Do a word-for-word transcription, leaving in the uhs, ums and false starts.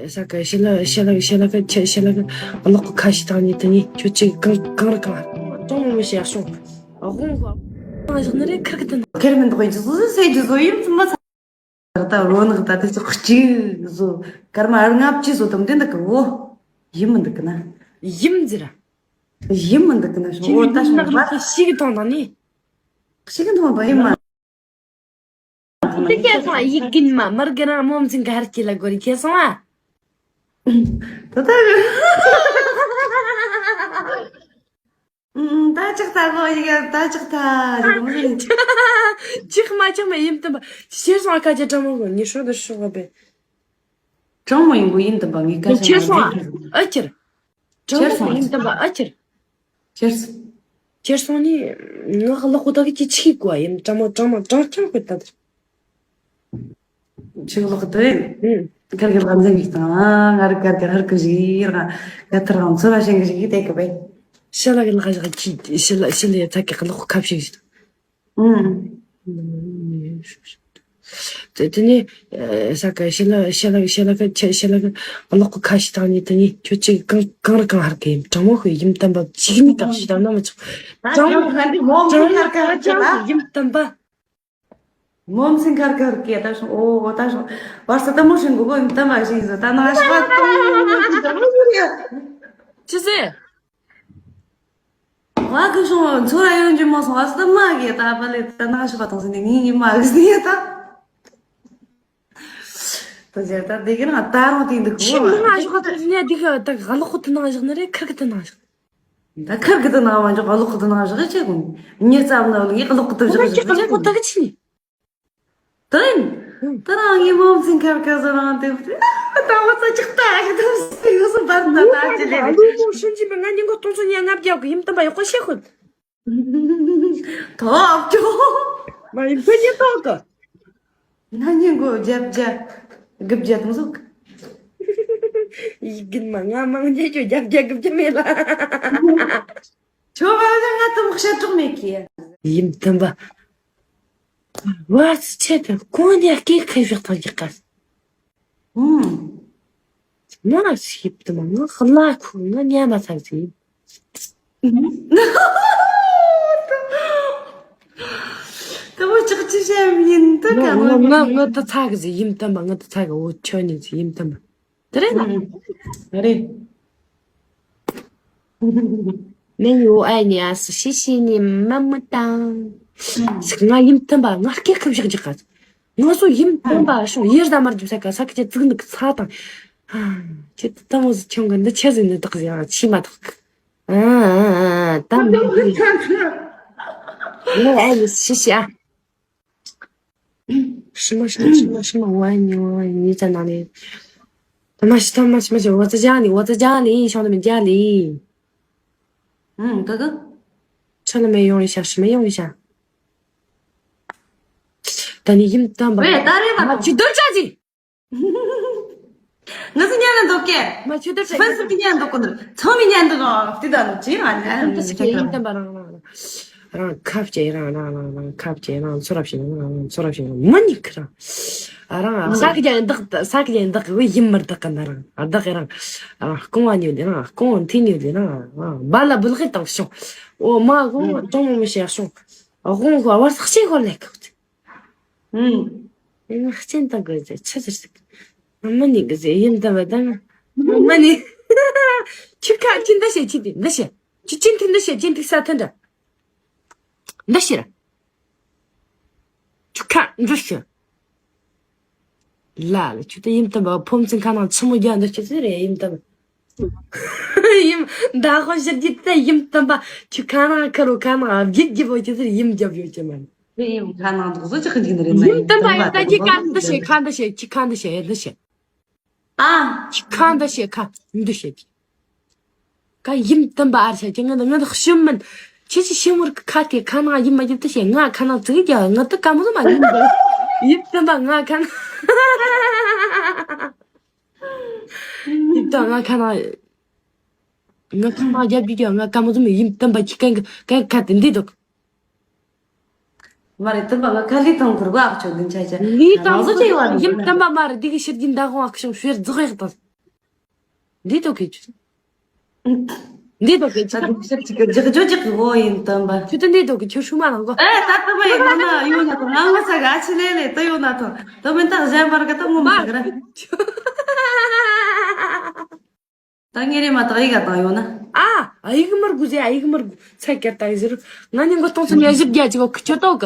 ས་ཀ་ཤི་ལ་ཤི་ལ་ཤི་ལ་ཀ་ཆ་ཤི་ལ་ཀ་གློག་གི་ཁ་ཤི་བཏང་ནི་དེ་ནི་ཁྱོད་ཅིག་གང་གང་ར་གང་ཅུང་མི་ཤེས་སོང་། དབང་གོ་བ་བཞག་ནི་རེད། ཁར་གི་དེ་ན་ཁེར་མི་འདུག་ཡིན་ཅི་བཟོ་ཟོ་ཟེར་ཅི་བཟོ་ཡིན་ཙི་མ་ཚ། ད་རོ་ནག་ད་དེ་ཚོ་གཅིག་བཟོ་སྐར་མ་ལྔ་བཅུ་བཟོ་དམ་དེ་འདུག་གི་འོ། ཡིན་མི་འདུག་གི་ན། ཡིན་ཟེར། ཡིན་མི་འདུག་གི་ན་ཤོག་འོ་ད་ཤོག་ནག་ལ་ཤི་གི་ཐོང་དང་ནི། ཤི་གི་ཐོང་དང་ཡིན་མ། དེ་ཁྱེད་སོང་ཡིག་རྒན་མ་མར་གི་རང་མོ་མཚན་ག་ར་ཁྱེད་ལ་གོ་རི་ཁྱེད་སོང་ཨ། ད་ད་ད་ཅག་ད་གོ་ཡི་ག་ད་ཅག་ད་རི་མོ་རི། ཅིག་མ་ཅག་མ་ཡིན་དམ་པ་ཁྱེད་སོང་ཨ། ཁ་ཅེ་གྲང་མོ་གོ་ཉི་ཤོ་དུ་ཤོག་ག་པེ། གྲང་མོ་ཡིན་གོ་ཡིན་དམ་པ་ངི་ཁ་ཅེ་ཁྱེད་སོང་ཨ། ཨ་ཁྱེར། གྲང་མོ་ཡིན་དམ་པ་ཨ་ཁྱེར། ཁྱེར་སོང་། ཁྱེར་སོང་ནི། ང་ལག་པ་དག་གི་ཆིག་གོ་ཡིན། གྲང་མོ་གྲང་མོ་གྲང་རྐྱང་གོ་ད་དེར། ཆིག་ལག་དེ། ཨུ། གར་གི་ལག་འཛིན་གི་དང་ང་རི་གར་གི་ཧར་གི་ཞིག་ཡིར་ང་ག་ཐར་ང་ཚོ་ར་ཞེང་གི་ཞིག་ཡི་དེ་གི་བས། ཤ་ལ་གི་ལག་ཞག་གི་ཤ་ལ་ཤ་ལ་ཡ་ཚ་གི་ལག་ཁབ་ཞིག་ཞིག་ཨུ། དེ་དེ་ནི། ས་ཀ་ཤི་ལ་ཤི་ལ་ཤི་ལ་ཀ་ཆ་ཤི་ལ་ཀ་གློག་གི་ཁ་ཤི་ཐང་ནི་དེ་ནི་ཁྱོད་ཅིག་གང་གང་ར་གང་ཧར་གི་ཡིན། གྲང་མོ་ཤོད་ཡིན་དམ་པ་ཅིག་ནི་གང་ཤི་དང་ན་མི་ཆོག་ད་གྲང་ཁྱོད་ཧར་གི་མོ་མོ་ཧར་གི་ཧར་གི་ད་ཡིན་དམ་པ། མོ་མཚན་ཁར་ཁར་གི་ད་ཤོང་ཨོ་ཨོ་ད་ཤོང་བར་ས་ད་མོ་ཤིང་གོ་གོ་ཡིན་དམ་པ་ཤིང་ཟོ་ད་ན་ཤི་བ་ཏང་ད་མོ་ཤིང་ཡ། ཅི་ཟེ། ང་གི་ཤོང་ཚོ་ར་ཡོང་རྒྱུ་མ་སོང་བ་སྟབས་མ་གི་ད་པ་ལེ་ད་ན་ཤི་བ་ཏང་ཟེ་ནི་ངི་ངི་མ་གི་ཟེ་ད། ད་ཟེར་ད་དེ་གི་ན་ད་རུང་དེ་འདུག་གོ་ཤི་མི་ང་ཤི་བ་ཏང་ཟེ་ནི་དེ་གི་ད་ག་ལོག་ཁོ་ད་ན་ཤི་ནི་རེད། ཁར་གི་ད་ན་ཤི། ད་ཁར་གི་ད་ན་བ་འཇོག་ག་ལོག་ཁོ་ད་ན་ཤི་ཆེ་གོ། ཉེ་ཙམ་ན་ལ་ངི་ག་ལོག་ཁོ་ད་ཤི་ཆེ་གོ། ད་གི་ཆི་ནི། དེ་ཡིན། ད་རང་ངའི་མོ་མཚན་ཁར་ཁ་བཟོ་རང་དེ་ད་བ་ས་ཅིག་ལྟ་གི་དུ་སུ་ཡོད་སུ་བར་ད་ད་ཅི་ལེ་ལེ། ལུས་པོ་ཤུན་གྱི་མི་ང་ཉིན་གོ་སྟོང་ཚོ་ཉ་ལྔ་བརྒྱ་གི་ཡིན་དམ་པ་ཡོད་ཁོ་ཤེས་ཁུལ། ཐོབ་ཅོ། མ་ཡིན་ཕུ་ཉིན་ཐོག་གི། ང་ཉིན་གོ་བརྒྱད་བརྒྱ་དགུ་བརྒྱ་དང་ཟུག་ཡིག་རྒན་མ་ང་མང་རྒྱལ་ཅོ་བརྒྱད་བརྒྱ་དགུ་བརྒྱ་མེད་ལ། ཁྱོད་བ་ལ་ང་དུ་མོ་ཤ་གྲོགས་མེད་ཀི། ཡིན་དམ་པ། བ་སི་ཆེ་དུ་ཀོན་ཡ་སྐད་ཁ་བཞག་ཐང་གི་ཀ། ཨུམ། ང་ཞིབ་ཏུ་མ་ང་ལ་ཁུ་ང་ཉལ་མ་ཚར་ཟིན། ད་བུ་ཅག་ཅི་བྱས་ཡིན་ད་ག་ང་ང་ང་ད་ཚ་གི་ཟིན་ཡིན་དམ་པ་ང་ད་ཚ་གི་འོ་ཆོ་ནི་ཟིན་ཡིན་དམ་པ། དེ་རེད་ན། ཨ་རེད། མེ་ཡོ་ཨ་ནི་ཨ་སི་ཤི་ཤི་ནི་མ་མི་དང་། ང་ཡིན་དམ་པ་ང་སྐད་ཁབ་བཞག་རྒྱག་ག་ང་ཚོ་ཡིན་དམ་པ་ཤོང་ཡེར་ཟ་མར་རྒྱུ་ས་ག་ས་ཀི་ཅེ་ཙིག་ནི་ཚ་དང་། ཁྱེད་ད་མོ་ཟི་ཆུང་གི་འདི་ཆེ་ཟི་ནི་དག་ཟི་ཡང་ཆི་མ་དག་ཨ་ཨ་ཨ་ད་མི་ཡིན། ང་ཨ་ནི་ཤི་ཤི་ཨ།什么什么什么什么我爱你我爱你在哪里？他妈是他妈什么什么我在家里我在家里兄弟们家里。嗯，哥哥。穿了没用一下什么用一下？等你硬蛋吧。喂，打电话。去等着急。 ང་ཚོ་ཉན་ན་འདུག་གས། མ་ཆོད་དར་ཧྥན་སི་པི་ཉན་འདུག་གོ་འདུག་ཚང་མས་ཉན་འདུག་གོ་དེ་ད་ནུ་ཅི་ང་ཉན་འདུག་ཅི་ཁ་ཡིན་དམ་པ་རང་རང་རང་ཁབ་ཅེ་རང་རང་རང་རང་ཁབ་ཅེ་རང་ཚོ་རབ་ཤིང་རང་རང་ཚོ་རབ་ཤིང་རང་མི་ཉིག་ཁི་རང་རང་ས་ཀི་ཅན་བདག་ས་ཀི་ཅན་བདག་གི་ཡིན་མི་བདག་གི་ན་རང་བདག་གི་རང་རང་རྐང་བ་ཉོ་ལེ་རང་རྐང་བ་མཐིལ་ཉོ་ལེ་རང་རང་བ་ལ་བུལ་གི་བཏང་ཤོག་ཨོ་མ་གོ་ཀྲོང་མོ་མི་ཤེས་ཤོག་དབང་གོ་བར་ས་གཅིག་གོ་ལེགས་གི། ཨུམ། ཨེ་ང་སྤྱན་ལྟ་དགོས་ཟེར་ཆི་ཟེར་ཟེར། ང་མི་ཉན་གི་ཟེར་ཡིན་ད་བ་ད་ང་། ང་མི་ཉན། ཁྱི་ཁ་ཁྱི་འདི་བྱེད་ཁྱི་འདི་འདི་བྱེད། ཁྱི་ཅན་ཐིག་འདི་བྱེད་ཅན་ཐིག་ས་ཐན་འདྲ། འདི་བྱེད་ར། ཁྱི་ཁ་འདི་བྱེད། ལ་ལ་ཁྱོད་ད་ཡིན་ད་བ་ཕོ་མཚན་ཁ་ནང་ཆི་མོ་རྒྱག་འདི་བྱེད་ཟེར་རེད་ཡིན་ད་བ། ཡིན། མདའ་དཔོན་ཕྱིར་གྱི་ད་ཡིན་དམ་པ་ཁྱི་ཁ་ནང་ཁ་རུ་ཁ་ནང་བརྒྱུད་རྒྱུ་བོ་ཅི་ཟེར་ཡིན་རྒྱབ་ཡོད་ཀྱི་མ་རེད། དེ་ཡིན་ཁ་ནང་འདུག་བཟོ་ཅི་ཁ་འཇིག་ནི་རེད་ན་ཡིན་དམ་པ་ཡིན་ད་ཁྱི་ཁ་འདི་བྱེད་ཁ་འདི་བྱེད་ཁྱི་ཁ་འདི་བྱེད་འདི་བྱེད། ཨ། ཁྱི་ཁ་འདི་བྱེད་ཁ་འདི་བྱེད་ཀྱི། ཀ་ཡིན་དམ་པ་ཨར་བྱེད་ཀྱི་ང་ང་ཤི་མིན། ཁྱི་ཁྱི་ཤི་མུར་ཁ་དེ་ཁ་ནང་ཡིན་མ་ཡིན་དུ་བྱེད་ང་ཁ་ནང་ཙིག་རྒྱ་ང་དུ་ཀ་མོ་དུ་མ་ཡིན་ད། ཡིན་དམ་པ་ང་ཁ་ནང་། ཡིན་ད་ང་ཁ་ནང་། ང་ཁ་མ་རྒྱབ་ཀྱི་ཀྱང་ང་ཀ་མོ་ཙམ་ཡིན་དམ་པ་ཁྱི་ཀ་ཀ་ཁ་དེ་འདི་འདུག་མ་རེད་དམ་པ་ང་ཁ་ལི་ཐང་ཁུར་བ་ཨག་ཆོད་འདི་ཆ་ཆ། ལི་ཐང་ཁུར་ཡིན་དམ་པ་མ་རེད་འདི་གི་ཕྱིར་གྱིན་ད་ཁོང་ཨག་ཤོང་ཤེར་རྫོགས་ཡག་དང་། འདི་ཐོག་གི་ཆུ། འདི་ཐོག་གི་ཆུ། ད་འདུག་ཤག་ཅིག་གི་ལྗགས་ལྗོ་ཅིག་གི་འོ་ཡིན་དམ་པ། ཆུ་ད་འདི་ཐོག་གི་ཆུ་ཧྲུ་མ་ལང་གོ། ཨེ་ད་ད་བ་ཡིན་ན་ན་ཡོད་ན་ཐོ་ང་ང་ས་ག་ཆི་ལེ་ལེ་ད་ཡོད་ན་ཐོ་ད་མིན་ད་གཞན་པར་ག་ད་ངོ་མ་ས་ག་ར། ད་ངེ་རེ་མ་ད་ཡི་ག་ད་ཡོད་ན། ཨ་ཨ་ཡིག་མར་གུ་ཟེ་ཨ་ཡིག་མར་གུ་ཚ་ཀྱར་ད་ཡི་ཟེར། ང་ནི་མགོ་སྟོང་ཚོ་ཉལ་ཞིབ་རྒྱ་ཅིག་གོ་ཁི་ཆོ་ཏོག་གི།